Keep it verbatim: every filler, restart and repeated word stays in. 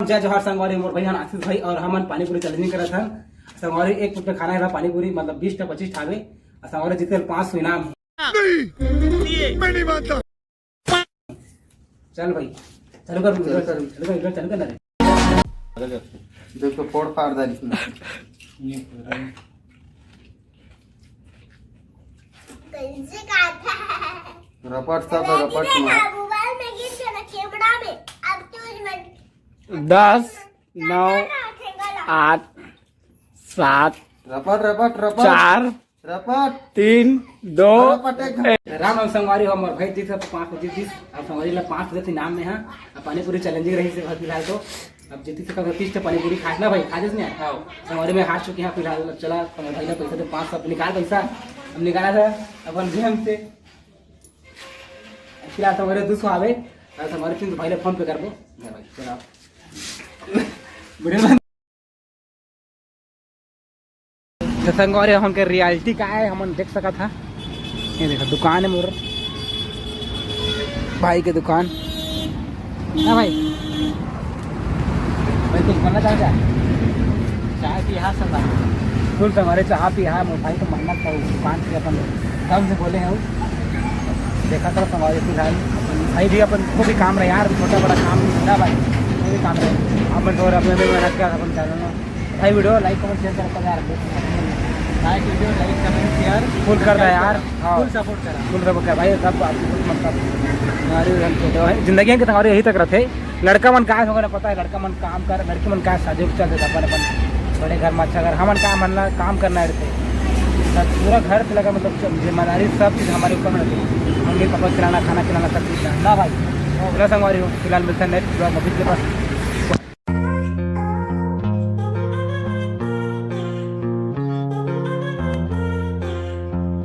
जय जोहार संगवारी, मोर भाई हन आशीष भाई और हमन पानी पूरी चैलेंजिंग करत हन। संगवारी एक plate में खाना है पानी पूरी, मतलब बीस टा पच्चीस ठावे। और संगवारी जीते पाँच सौ इनाम है। नहीं, मैं नहीं मानता। चल भाई, चालू कर, चल, चालू कर, चालू कर, चालू कर ना रे। देख तो फोड़ फाड़ डाली इसमें। कैसे काटा है? रपट सब है, रपट तुम्हारा। मोबाइल में गिर गया ना, कैमरा में। अब तो इसमें दस, नौ, आठ, सात, रपट, रपट, रपट। चार, रपट। तीन, दो, रपट एक। एक। राम राम संगवारी हो, मोर भाई जीत सब पाँच बजे जीत। अब संगवारी ला पाँच बजे इनाम में है। अब पानी पूरी चैलेंजिंग रही से फिलहाल तो। अब जीती से कल तीस पानी पूरी खास ना भाई, खा जस ने। हाँ। संगवारी में हार चुके हैं फिलहाल। अब चला संगवारी भाई ला पैसा दे पाँच सौ, अब निकाल पैसा। अब निकाला था अपन गेम से। फिलहाल संगवारी दो सौ आवे। अब संगवारी तीन सौ भाई ला फोन पे करबो। ले भाई, चला। वीडियो तो संगवारी, हमन के रियलिटी का है, हमन देख सकत हा। ये देखो, दुकान है मोर भाई के दुकान। ना भाई, भाई कुछ बोलना चाहता है? चाय पी, हाँ, संगवारी। फुल संगवारी चाय पी, हाँ, मोर भाई तो मन्नत था, दुकान से अपन दम से बोले हैं। देखा था संगवारी, फिलहाल भाई भी अपन को भी काम रहे यार, छोटा बड़ा काम नहीं धंधा भाई, कोई भी काम रहे, अपन तो अपने भी मेहनत कर अपन चैनल में भाई। वीडियो लाइक, कमेंट, शेयर करता यार। लाइक, वीडियो लाइक, कमेंट, शेयर फुल कर दे यार। हाँ। फुल सपोर्ट करा। फुल सपोर्ट कर भाई, सब आपको कुछ मतलब हमारे हम छोटे भाई, जिंदगी के तो हमारे यही तक रहते। लड़का मन का होगा ना पता है, लड़का मन काम कर, लड़की मन का शादी चल देता अपन अपन बड़े घर में अच्छा घर, हमन का मन ला काम करना रहते। सब पूरा घर से लगा मतलब सब जिम्मेदारी सब चीज़ हमारे ऊपर में रहती है। मम्मी पापा खिलाना, खाना खिलाना, सब चीज़ ना भाई। चला संगवारी हो, फिलहाल मिलता है नेक्स्ट ब्लॉग में, पिछले पास।